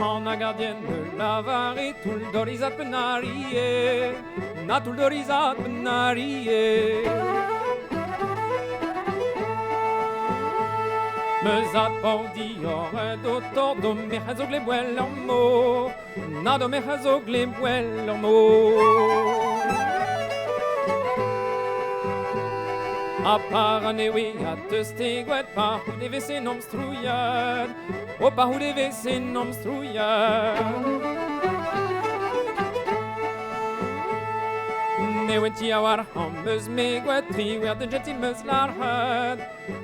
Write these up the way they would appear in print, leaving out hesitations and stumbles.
An a gardien de lavare toull dorizat penarie na toull dorizat penarie Meus a pordi or dotor do merc'h zo glebwell ur mo na do merc'h zo glebwell ur mo A par an ewe a teus te gwet pa c'hout e vese nom strouilhad O pa c'hout e vese nom strouilhad Ne oen ti a war an meus me gwet Triwer den gentil meus larc'hed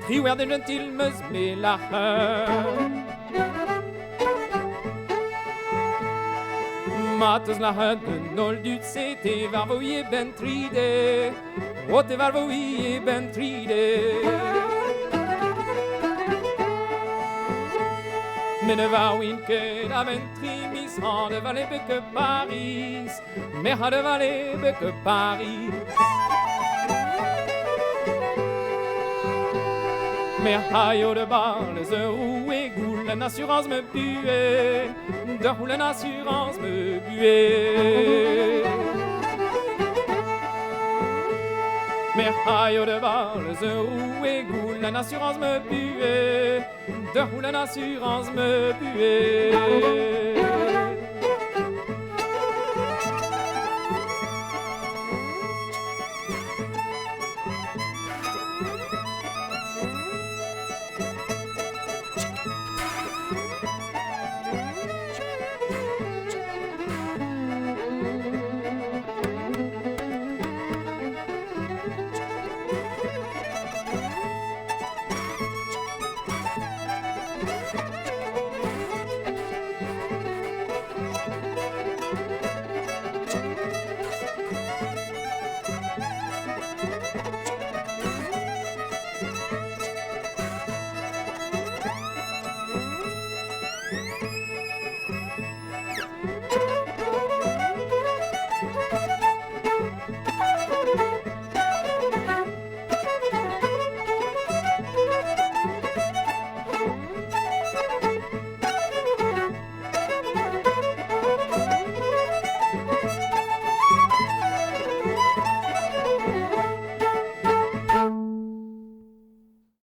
Triwer den gentil meus me larc'hed Ma teus larc'hed un ol dud se te varvo ie ben tride O te varvo ie ben tride Me ne varwin ket a ben tri mis Han de vale beke Paris Me ha de vale beke Paris Me haio de bar les roue goul an assurance me bue De roule an assurance me bue Me haio de bar les roue goul an assurance me bue De roule an assurance me bue.